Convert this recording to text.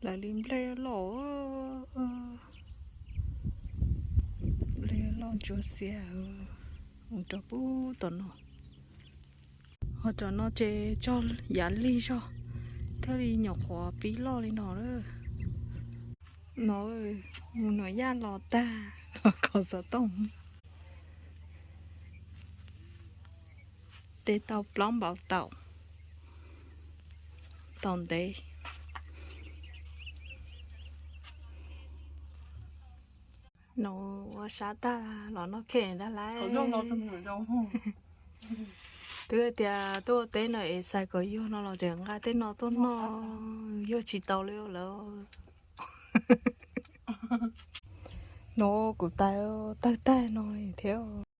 Lawv li nplej loj, nplej loj ntsuab xiab mus rau pub tom no. Ho cov no ces tso yav lig zog, thiaj li nyuam qhuav pib loj li no lawm. No mus Nuam Yaj los tag los kho xov tooj. De tau plaub npaum taum, tau ntev. No ua sab tag los noj kheem ntag lauj. Twb hais tias tuaj ua teb no es xav kom yuag no los tseem nqa tej no tuaj noj, yuag tsis tau li lawm. No kuv tais tawg tag no thiab.